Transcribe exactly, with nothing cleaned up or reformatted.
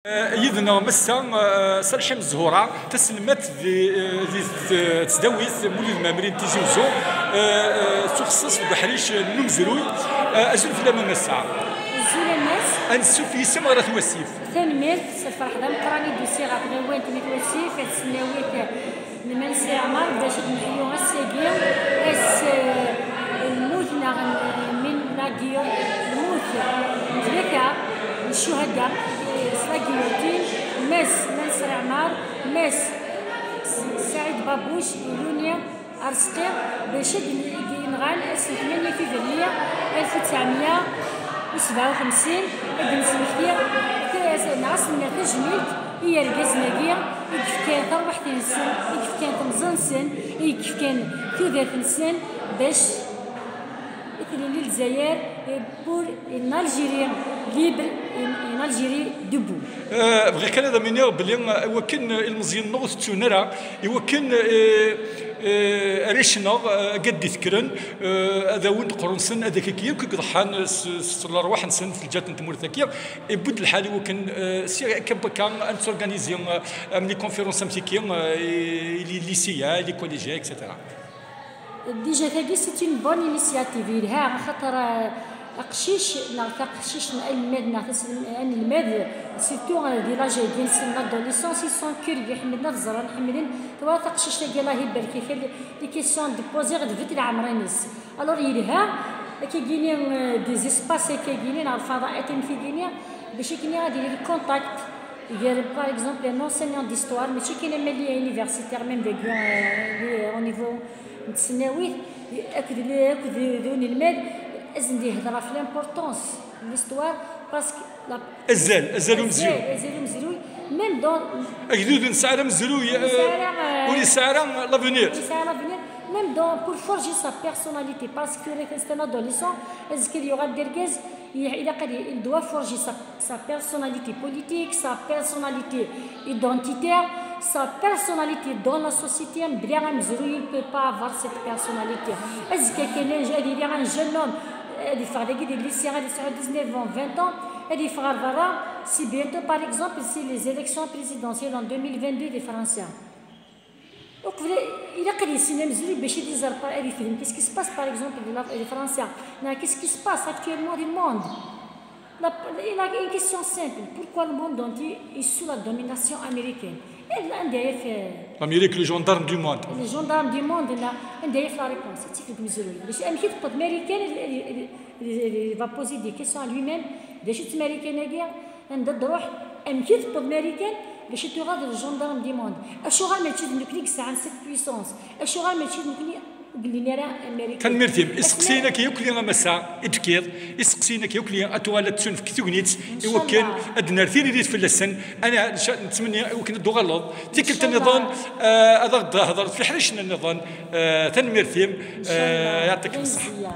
Yid-neɣ massa, eh, Salḥim Zhura, taselmadt di, eh, di t-, tesdawit Mulud Mɛemmri n Tizi Uzzu, eh, eh, tettwaxeṣṣeṣ deg uḥric n umezruy. Eh, azul fell-am a massa. Azul a mass. Ansuf yis-m ɣer At Wasif. Tanemmirt s lferḥ d ameqqran i d-usiɣ ɣer tɣiwant n At Wasif, at tesnawit n Mansur Ɛmar, bac ad neḥyu ass-agi, ass, eh, lmut neɣ n, min la guillotine, lmut n tlata n ccuhada, eh, s la guillotine, mass Mansur Ɛmar, mass Saɛid Babuc, Iluni Arezqi, bac ad n-, i yenɣan ass n tmanya février alef u tesɛemya u sebɛa u xemsin, ad d-nesmekti, neɣ ad s-nniɣ tajmilt i yergazen-agi i yefkan tarwiḥt-nsen, i yefkan temẓi-nsen, i yefkan tudert-nsen, bac i tlelli Lezzayer, eh, pour une Algérie libre, une, une Algérie debout. Eh, bɣiɣ kan ad am-iniɣ belli, eh, iwakken, eh, ilmeẓyen-nneɣ ur tettun ara, iwakken, eh, eh, arrac-nneɣ, eh, agad d-itekren, eh, ad awin qqur-nsen, ad ak-, akk i iḍeḥḥan s, s lerwaḥ-nsen f lǧat n tmurt-agi, iwwi-d lḥal iwakken, eh, si akka n wakka ad nettorganizi, eh, am les conférences am tiki, eh, i, i les lycéens, les collégiens, et cetera. Déjà, tagi, c'est une bonne initiative. Yelha, axaṭer, euh, aqcic neɣ taqcict n anelmad neɣ taselm-, anelmad, surtout, euh, di l'âge-agi-nsen, l'adolescence, ils sont curieux, ḥemmlen ad ẓren, ḥemmlen, twala taqcict-agi, Allah ibarek-ak, les questions d-poser d bet leɛmer-ines. Alors, yelha, akkagini, euh, des espaces akkagini neɣ lfaḍaḥat am tigini, bac akkenni ad yili le contact. Gar, par exemple, un enseignant d'histoire, mačči kan amali universitaire, même dagi, euh, au niveau n tesnawit, akked, akked d unelmad, ad sen-d-ihder ɣef l'importance de l'histoire, parce que la, Azal, azal umezruy. Azal umezruy, même dans Agdud ur nesɛi ara amezruy, ur nesɛi ara, euh, ur yesɛi ara l'avenir. Ur yesɛi ara l'avenir, même dans, pour forger sa personnalité, parce que c'est un adolescent, azekka ad yuɣal d argaz, il, il a, il doit forger sa, sa personnalité politique, sa personnalité identitaire, sa personnalité dans la société. Mebla amezruy, il peut pas avoir cette personnalité. Azekka kan ad yili un jeune homme, ad yeffeɣ dagi di lycée, ad yesɛu dix-neuf ans, vingt ans, ad yeffeɣ ɣer berra, c'est bientôt, par exemple, c'est les élections présidentielles en deux mille vingt-deux di Fransa. Donc, ilaq ad yissin amezruy bac ad iẓer, par, ad yefhem qu'est-ce qui se passe, par exemple, di la, di Fransa, neɣ qu'est-ce qui se passe actuellement dans le monde. La, la, une question simple. Pourquoi le monde entier est sous la domination américaine? Et anda yaf, euh, L'Amérique, le gendarme du monde. Le gendarme du monde, la, anda yaf la réponse? Tif deg umezruy. Bac amek i tewweḍ Marikan, il, il, il, il va poser des questions à lui-même. D acu-tt Marikan-agi? Anda d-ruḥ? Amek i tewweḍ Marikan bac i tuɣal d le gendarme du monde? Acuɣer mačči d nekni i yesɛan cette puissance? Acuɣer mačči d nekni ur yellin ara Marikan? Tanemmirt-im. Iseqsiyen-agi akk li a massa i d-tefkiḍ, iseqsiyen-agi akk li ad tuɣal ad ttunefk tegnit, i wakken ad d-nerr tiririt fell-asen. Ana nettmenni i wakken ad d-tuɣaleḍ tikkelt nniḍen, eh, ad aɣ-d-thedreḍ f leḥric nniḍen. Eh, tanemmirt-im. Eh, yeɛṭik ṣṣeḥḥa.